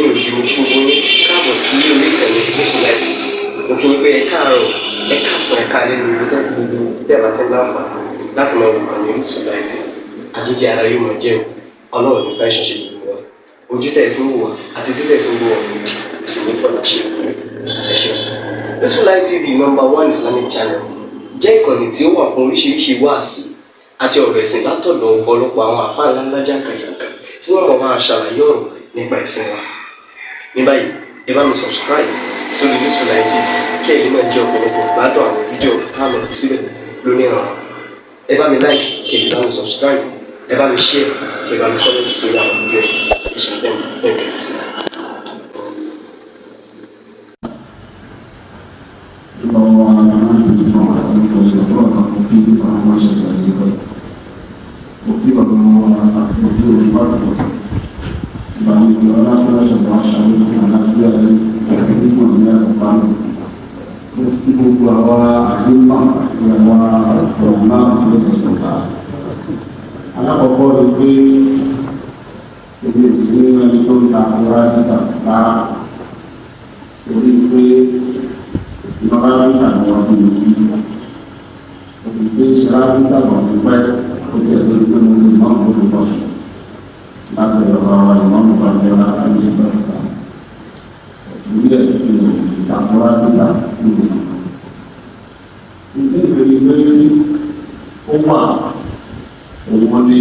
Lẹ́yìn òdì, mo kí gbogbo yín káàbọ̀ sí orí ìkànnì Orísun Light. Mo kí yín pé ẹ káàárọ̀, ẹ káàsán, ẹ káalẹ́ ní gbogbo gbogbo tẹ́ ẹ bá ti ń láǹfààní láti máa wò ìkànnì Orísun Light. Àjíjẹ ara yóò máa jẹun. Ọlọ́run ní fẹ́ ṣẹṣẹ gbogbo wa. Ojú tẹ̀ fún wò wá àti títẹ̀ fún wò wá òdì kò sì ní fọlá ṣe. Ẹ ṣeun. Orísun Light TV, number one Islamic channel, jẹ́ ìkànnì tí ó wà fún oríṣiríṣi wáàsí àti ọ̀rọ̀ ẹ̀sìn látọ̀dọ̀ ọ̀pọ̀lọpọ̀ àwọn àfáà ńláńlá jàǹkàjàǹkà tí wọ́n mọ̀ máa ṣàlàyé ọ̀rọ̀ nípa ẹ̀sìn wa. Ní báyìí, ẹ bá mi subscribe sórí Orísun Light TV kí ẹ̀yin náà jẹ́ ọ̀pọ̀lọpọ̀ gbádùn àwọn fídíò tá a lọ fi síbẹ̀ lónìí ọ̀rọ̀. Ẹ bá mi like, kí ẹ sì bá mi subscribe, ẹ bá mi share, kí ẹ bá mi comment sórí àwọn fídíò yìí. Ẹ ṣe bẹ́ẹ̀ bẹ́ẹ̀ tẹ́tí sí i. Gbogbo àwa àdéhùn àti àwa ọ̀rọ̀ náà ló ń bọ̀. Alákọ̀ọ́kọ́ ni pé èmi ò sí nínú ẹni tó ń ta àkúrá níta rárá, torí pé ìjọba níta ni wọ́n fi sí òsì tí ń ṣe ráńtà bọ̀ sí pẹ́ ó ti ẹ̀ lórí pé mo lè mọ́ olùkọ́sùn láti ọ̀rọ̀ àwọn ìmọ̀ọ́mù bá jẹ́ láti ní ìgbà ìpínlẹ̀ ìlú ìtàkùrá níta níbi. Ìdí ìbéèrè pé ó wà òun ní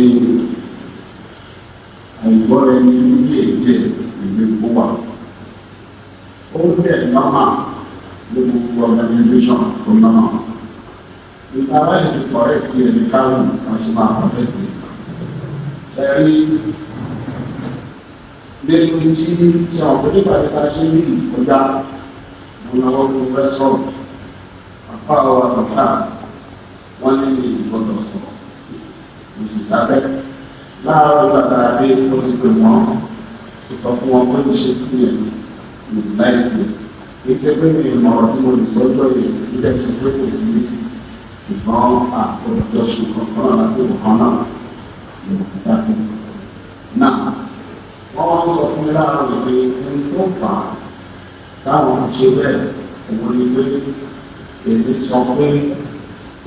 àìgbọ́ra ẹni díẹ̀ díẹ̀ ìgbé ó wà. Ó bẹ̀ normal ní gbogbo organization tó normal. Ìtara ìdí correct ẹ̀ ní káwọn kan ṣe máa correct ẹ̀. Ẹ̀rí nínú tí ṣe àwọn nígbà tí a ṣe ní ìkọjá, mo náwó tó fẹ́ sọ̀rọ̀ apá wa tọ̀tà, wọ́n ní ìgbọ́dọ̀ sọ̀rọ̀, mo sì sábẹ́ láàárọ̀ gbàgbà dé. Ó ti pè wọ́n, ó sọ fún wọn pé ó ṣe sí ẹ̀ ní láìpẹ́. Kì í ṣe pé mi ìmọ̀ràn tí mo lè sọ́jọ́ yìí ilé ṣe pé kò sí ní sí, ṣùgbọ́n àkójọ ṣe kankan náà lásìkò kan náà ní òkúta náà. Wọ́n wá ń sọ fún mi láàárọ̀ pé ẹni tó fà á táwọn ṣe bẹ́ẹ̀ òun ni pé èmi sọ pé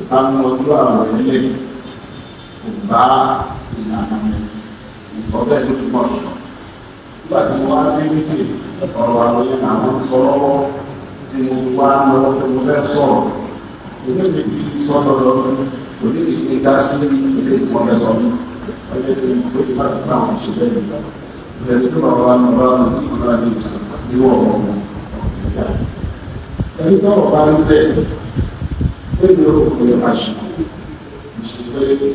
ká mú ọjọ́ àwọn ilé kò bá ìlànà mi ìsọ bẹ́ẹ̀ ló túbọ̀ sọ. Nígbà tí mo wá ní mítì, ọ̀rọ̀ àwọn yẹn làwọn ń sọ lọ́wọ́ tí mo wá lọ́wọ́ pé mo fẹ́ sọ̀rọ̀. Èmi mi ti sọ lọ́dọ̀ kò ní ìdí dá sí ilé tí wọ́n fẹ́ sọ mí. Ọjọ́ tí mo pé bá ti bá àwọn ṣe bẹ́ẹ̀ nígbà. Ìrẹsì tó bàbá wa ní ọba ní ìkúnra ní ìwọ̀ ọ̀hún. Ẹni tọ́rọ̀ bá rí bẹ́ẹ̀, ṣé mi ò rò pé a ṣe ìṣe pé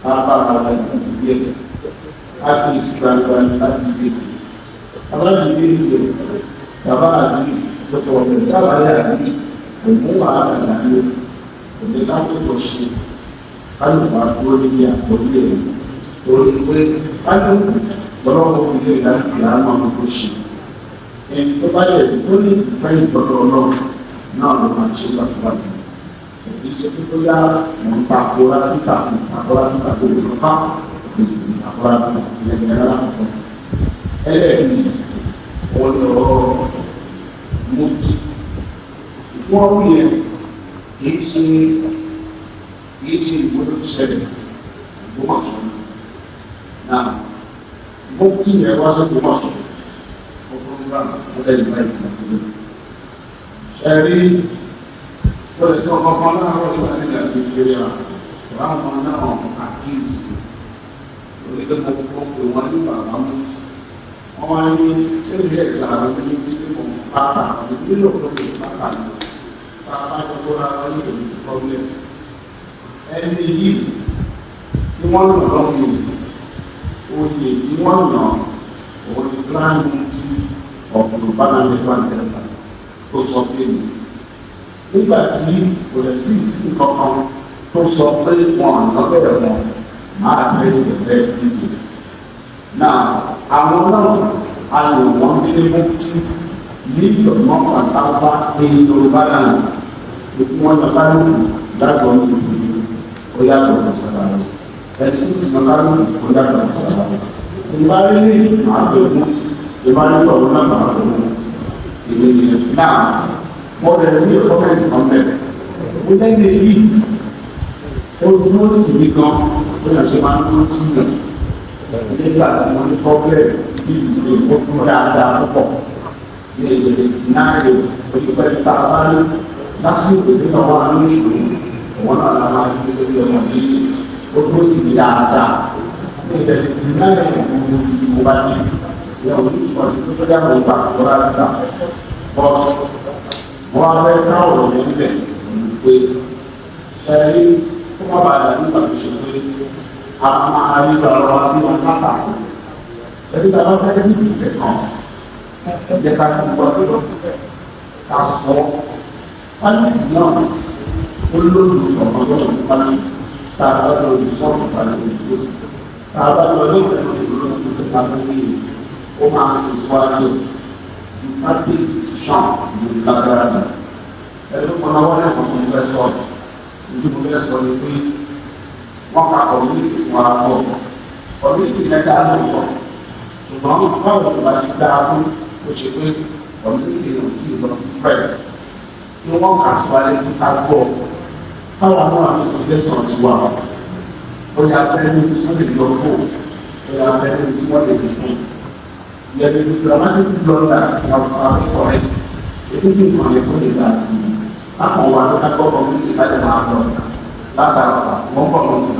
a bá ara ìdílé a kì í sí gbangba ní láti ilé tí aláàbí ilé tí bàbá àbí lọ́tọ̀ ọ̀fẹ́ dábàá yà àbí kò mú wàhálà dání, kò ní ká tó lọ ṣe kálukú àdúró níbi àkọlé ẹ̀, torí pé kálukú lọ́wọ́ ilé ìdájọ́ ìyá máa ń tó ṣe. Ẹni tó bá yẹ tó ní ìfẹ́ ìtọ́jú ọlọ́run náà ló máa ṣe gbàgbà. Kì í ṣe pé bóyá mò ń ta àkórá títà, àkórá títà tó lè ká kì í sì àkórá títà ìyẹn ní ẹ̀rọ àkọ́kọ́. Ẹlẹ́ẹ̀kejì, òun ni ọ̀rọ̀ mutí wọ́n wí yẹn. Kì í ṣe ìwé ló ṣẹlẹ̀ Ògbómọ̀ṣọ́ náà. Mutí yẹn wá sí Ògbómọ̀ṣọ́, ó program, ó lẹ́yìn báyìí kan sílẹ̀. Ṣe rí ó lè sọ kankan láàárọ̀ nígbà tí ìgbà tí ìṣeré wa àwọn ọmọ náà àkíyèsí orí tó mọ kó pé wọ́n ní bàbá mutí. Wọ́n wá ní ṣé ìlú ẹ̀ka àwọn ní tí kò pátá nílò tó lè pátá ní pátá tó kó rárá ní èyí sí problem. Ẹni yìí tí wọ́n yàn lọ́kùnrin, oyè tí wọ́n yàn òun ni Grand Mufti of Yorùbá Land Delta tó sọ pé mi nígbà tí kò lè sí ìsìn kankan tó sọ pé wọn àná bẹ̀rẹ̀ wọn máa tẹ̀sí bẹ́ẹ̀ díje náà. Àwọn náà a lò wọ́n ní mufti ní ìyọ̀nà pàtàkì ní Yorùbá náà tí wọ́n yàn kálukú lágbọ̀n ní ìlú ó yàtọ̀ sọ̀rọ̀ ẹni tó sì yàn kálukú ó yàtọ̀ sọ̀rọ̀. Ìgbà rí ní màá tó mufti. Ìbá ní ọ̀rọ̀ náà bàbá tó mú ìwé nìyẹn. Náà wọ́n bẹ̀rẹ̀ ní kọ́mẹ̀ntì kan bẹ̀rẹ̀. Ó lẹ́yìn èyí, ó dúró tì mí gan, ó yàn ṣe máa ń dúró tì yàn. Nígbà tí wọ́n ní problem bí ìṣe ó kún dáadáa púpọ̀. Ní èdè náà lè onípẹ́ nípa bá ní lásìkò nígbà wà ní ìṣòro, òun náà la máa ń gbé lórí ọmọ yìí. Ó dúró tì mí dáadáa. Ní èdè náà lè mo bá ní ìyá òní ìfọ̀sí tó tọ́jà mọ̀ nípa àkọ́rọ́ àdúrà. But wọ́n á fẹ́ ká ọ̀rọ̀ yẹn níbẹ̀ pé ṣẹ́rí kó má bàa dà nígbà tó ṣe pé a máa rí ọ̀rọ̀ wa bí wọ́n kápá. Ẹbí ta bá fẹ́ ní ìṣẹ̀ kan, ẹ jẹ́ ká kí wọ́n tó ká sọ. Pálíkì náà ó lóògùn ọ̀kan lọ́wọ́ pálíkì tá a bá lọ sọ́ọ̀tù pálíkì tó sì. Tá a bá lọ lóògùn ọ̀kan ó máa sì wáyé ìpàdé decision ní lágbára náà. Ẹni kan náà wọ́n lẹ́kọ̀ọ́ tó ń fẹ́ sọ, ìdí mo fẹ́ sọ ni pé wọ́n pa community fún ara pọ̀. Community mẹ́ta ló pọ̀. Ṣùgbọ́n báwo ni wàá ṣe dáa fún ó ṣe pé community ò tí ì lọ sí press. Kí wọ́n kà sí wa létí ká gbọ́. Báwa náà ní suggestion ti wà. Ó yà fẹ́ ní tí wọ́n lè yọ kó. Ó yà fẹ́ ní tí wọ́n lè fi kún. There will be dramatic blunder of our correct. Ètò ìgbìmọ̀ yẹn kó lè dà sí i. Lákàn wà ló ká gbọ́ community láti máa lọ. Látara wọ́n bọ̀ lọ́sọ̀rọ̀.